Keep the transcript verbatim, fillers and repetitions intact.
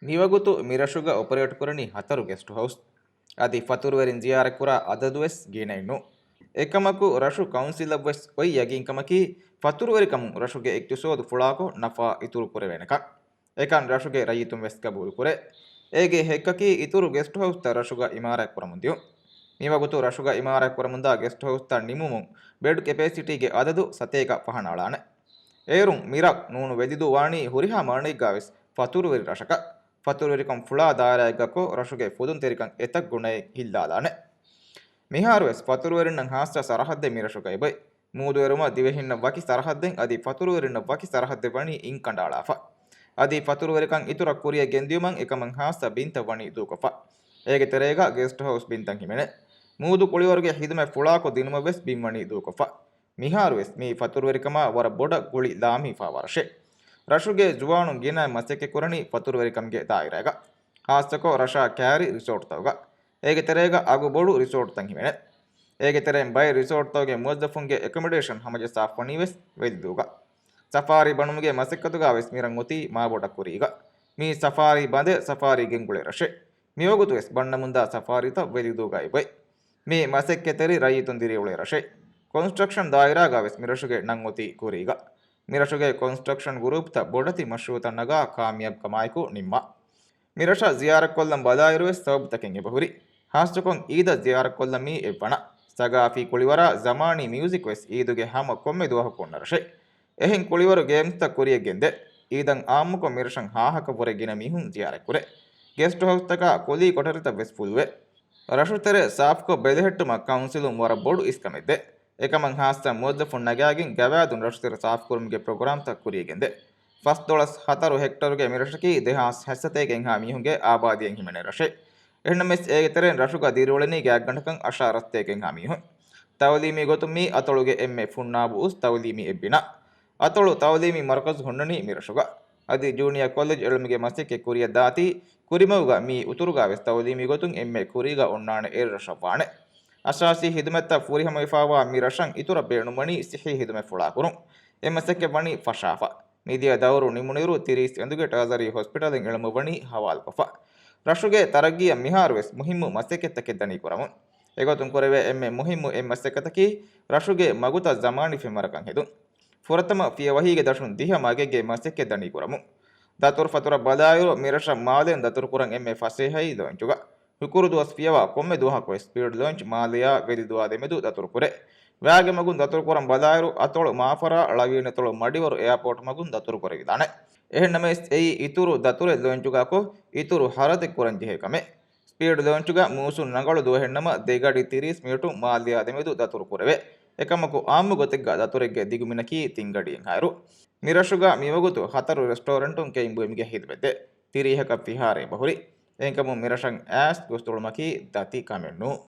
މިވަގުތު މިރަށުގަ އޮޕަރޭޓް ކުރަނީ ހަތަރު ގެސްޓް ހައުސް. އަދި ފަތުރުވެރިން ޒިޔާރަތްކުރާ އަދަދުވެސް ގިނައެއްނު. އެކަމަކު ރަށު ކައުންސިލަށްވެސް އޮތް ޔަގީންކަމަކީ، ފަތުރުވެރިކަމުން ރަށުގެ އިޤްތިޞާދު ފުޅާކޮށް ނަފާ އިތުރު ކުރެވޭނެކަން. އެކަން ރަށުގެ ރައްޔިތުން ވެސް ގަބޫލުކުރޭ. އޭގެ ހެއްކަކީ އިތުރު ގެސްޓް ހައުސްތައް ރަށުގަ އިމާރާތް ކުރަމުން ދިޔުން. މިވަގުތު ރަށުގަ އިމާރާތް ކުރަމުންދާ ގެސްޓް ހައުސްތައް ނިމުމުން ބެޑް ކެޕޭސިޓީގެ އަދަދު ސަތޭކަ ފަހަނަ އަޅާނެ. އޭރުން މިރަށް ނޫނު ވެލިދޫ ވާނީ ހުރިހާ މާނައެއްގާވެސް ފަތުރުވެރި ރަށަކަށް. ފަތުރުވެރިކަން ފުޅާ ދާއިރާއެއްގަކޮށް ރަށުގެ ފުދުންތެރިކަން އެތައް ގުނައެއް ހިއްލާލާނެ. މިހާރުވެސް ފަތުރުވެރިންނަށް ހާއްސަ ސަރަހައްދެއް މިރަށުގައި އޮތް. މޫދުއެރުމަށް ދިވެހިންނަށް ވަކި ސަރަހައްދެއް އަދި ފަތުރުވެރިންނަށް ވަކި ސަރަހައްދެއް ވަނީ އިން ކަނޑައަޅާފަ. އަދި ފަތުރުވެރިކަން އިތުރަށް ކުރިއަށް ގެންދިޔުމަށް އެކަމަށް ހާއްސަ ބިންތައް ވަނީ ދޫކޮށްފަ. އޭގެ ތެރޭގަ ގެސްޓް ހައުސް ބިންތައް ހިމެނޭ. މޫދު ކުޅިވަރުގެ ހިދުމަތް ފުޅާކޮށް ދިނުމަށް ވެސް ބިން ވަނީ ދޫކޮށްފަ. މިހާރުވެސް މީ ފަތުރުވެރިކަމާ ވަރަށް ބޮޑަށް ގުޅި ލާމީފާވާ ރަށެއް. ރަށުގެ ޒުވާނުން ގިނަ މަސައްކަތްކުރަނީ ފަތުރުވެރިކަމުގެ ދާއިރާގަ. ހާއްސަކޮށް ރަށާ ކައިރި ރިސޯޓްތަކުގަ. އޭގެ ތެރޭގަ އަގު ބޮޑު ރިސޯޓްތައް ހިމެނޭ. އޭގެ ތެރެއިން ބައެއް ރިސޯޓްތަކުގެ މުވައްޒަފުންގެ އެކޮމޮޑޭޝަން ހަމަޖައްސާފަ ވަނީ ވެސް ވެލިދޫގަ. ސަފާރީ ބަނުމުގެ މަސައްކަތުގަ ވެސް މިރަށް އޮތީ މާބޮޑަށް ކުރީގަ. މީ ސަފާރީ ބަނދެއް، ސަފާރީ ގެންގުޅޭ ރަށެއް. މިވަގުތު ވެސް ބަންނަމުންދާ ސަފާރީތައް ވެލިދޫގައި އޮތް. މީ މަސައްކަތްތެރި ރައްޔިތުން ދިރިއުޅޭ ރަށެއް. ކޮންސްޓްރަކްޝަން ދާއިރާގަ ވެސް މިރަށުގެ ނަން އޮތީ ކުރީގަ. މިރަށުގެ ކޮންސްޓްރަކްޝަން ގުރޫޕްތައް ބޮޑެތި މަޝްރޫއުތައް ނަގާ ކާމިޔާބުކަމާއެކު ނިންމާ. މިރަށަށް ޒިޔާރަތްކޮށްލަން ބަލާއިރުވެސް ސަބަބުތަކެއް އެބަހުރި. ހާއްސަކޮށް އީދަށް ޒިޔާރަތްކޮށްލަން މީ އެއްވަނަ. ސަގާފީ ކުޅިވަރާ ޒަމާނީ މިއުޒިކް ވެސް އީދުގެ ހަމަ ކޮންމެ ދުވަހަކު އޮންނަ ރަށެއް. އެހެން ކުޅިވަރު ގޭމްސްތައް ކުރިއަށް ގެންދޭ. އީދަށް އާއްމުކޮށް މިރަށަށް ހާހަކަށްވުރެ ގިނަ މީހުން ޒިޔާރަތްކުރޭ. ގެސްޓް ހައުސްތަކާ ކުލީ ކޮޓަރިތައް ވެސް ފުލުވޭ. ރަށުތެރެ ސާފްކޮށް ބެލެހެއްޓުމަށް ކައުންސިލުން ވަރަށް ބޮޑު އިސްކަމެއް ދޭ. އެކަމަށް ހާއްސަ މުވައްޒަފުން ނަގާގެން ގަވާއިދުން ރަށުތެރެ ސާފްކުރުމުގެ ޕްރޮގްރާމްތައް ކުރިއަށް ގެންދޭ. ފަސްދޮޅަސް ހަތަރު ހެކްޓަރުގެ މިރަށަކީ ދެހާސް ހައްސަތޭކައެއްހާ މީހުންގެ އާބާދީއެއް ހިމެނޭ ރަށެއް. އެހެންނަމަވެސް އޭގެ ތެރެއިން ރަށުގަ ދިރިއުޅެނީ ގާތްގަނޑަކަށް އަށާރަސްތޭކައެއްހާ މީހުން. ތައުލީމީ ގޮތުން މީ އަތޮޅުގެ އެންމެ ފުންނާބު އުސް ތައުލީމީ އެއްބިނާ. އަތޮޅު ތައުލީމީ މަރުކަޒު ހުންނަނީ މިރަށުގަ. އަދި ޖޫނިއާ ކޮލެޖް އެޅުމުގެ މަސައްކަތް ކުރިއަށް ދާތީ، ކުރިމަގުގަ މީ އުތުރުގަ ވެސް ތައުލީމީ ގޮތުން އެންމެ ކުރީގަ އޮންނާނެ އެއް ރަށަށްވާނެ. އަސާސީ ހިދުމަތްތައް ފުރިހަމަވެފައިވާ މި ރަށަށް އިތުރަށް ބޭނުންވަނީ ސިއްހީ ހިދުމަތް ފުޅާކުރުން. އެ މަސައްކަތް ވަނީ ފަށާފަ. މިދިޔަ ދައުރު ނިމުނުއިރު ތިރީސް އެނދުގެ ޓާޒަރީ ހޮސްޕިޓަލެއް އެޅުމަށްވަނީ ހަވާލުކޮށްފަ. ރަށުގެ ތަރައްގީއަށް މިހާރުވެސް މުހިއްމު މަސައްކަތްތަކެއް ދަނީ ކުރަމުން. އެގޮތުން ކުރެވޭ އެންމެ މުހިއްމު އެއް މަސައްކަތަކީ ރަށުގެ މަގުތައް ޒަމާނީ ފެންވަރަކަށް ހެދުން. ފުރަތަމަ ފިޔަވަހީގެ ދަށުން ދިހަ މަގެއްގެ މަސައްކަތް ދަނީ ކުރަމުން. ދަތުރުފަތުރަށް ބަލާއިރު، މިރަށަށް މާލޭން ދަތުރުކުރަން އެންމެ ފަސޭހައީ ލޯންޗުގަ. ހުކުރު ދުވަސް ފިޔަވާ ކޮންމެ ދުވަހަކު ވެސް ސްޕީޑް ލޯންޗް މާލެއާ ވެލިދުވާ ދެމެދު ދަތުރުކުރޭ. ވާގެ މަގުން ދަތުރުކުރަން ބަލާއިރު، އަތޮޅު މާފަރާ ޅަވިޔަނިއަތޮޅު މަޑިވަރު އެއާޕޯޓް މަގުން ދަތުރުކުރެވިދާނެ. އެހެންނަމަވެސް އެއީ އިތުރު ދަތުރެއް ލޯންޗުގަކޮށް އިތުރު ހަރަދެއް ކުރަންޖެހޭ ކަމެއް. ސްޕީޑް ލޯންޗުގަ މޫސުން ރަނގަޅު ދުވަހެއްނަމަ، ދެ ގަޑި ތިރީސް މީޓު މާލެއާ ދެމެދު ދަތުރު ކުރެވޭ. އެކަމަކު، އާއްމު ގޮތެއްގަ ދަތުރެއްގެ ދިގުމިނަކީ ތިން ގަޑިއެއްހާއިރު. މިރަށުގަ މިވަގުތު ހަތަރު ރެސްޓޯރެންޓުން ކެއިން ބުއިމުގެ ހިދުމަތްދޭ. ތިރީހަކަށް ފިހާރަ އެބަހުރި. އެހެންކަމުން މިރަށަށް އައިސް ގޮސްދުޅުމަކީ ދަތި ކަމެއްނޫ.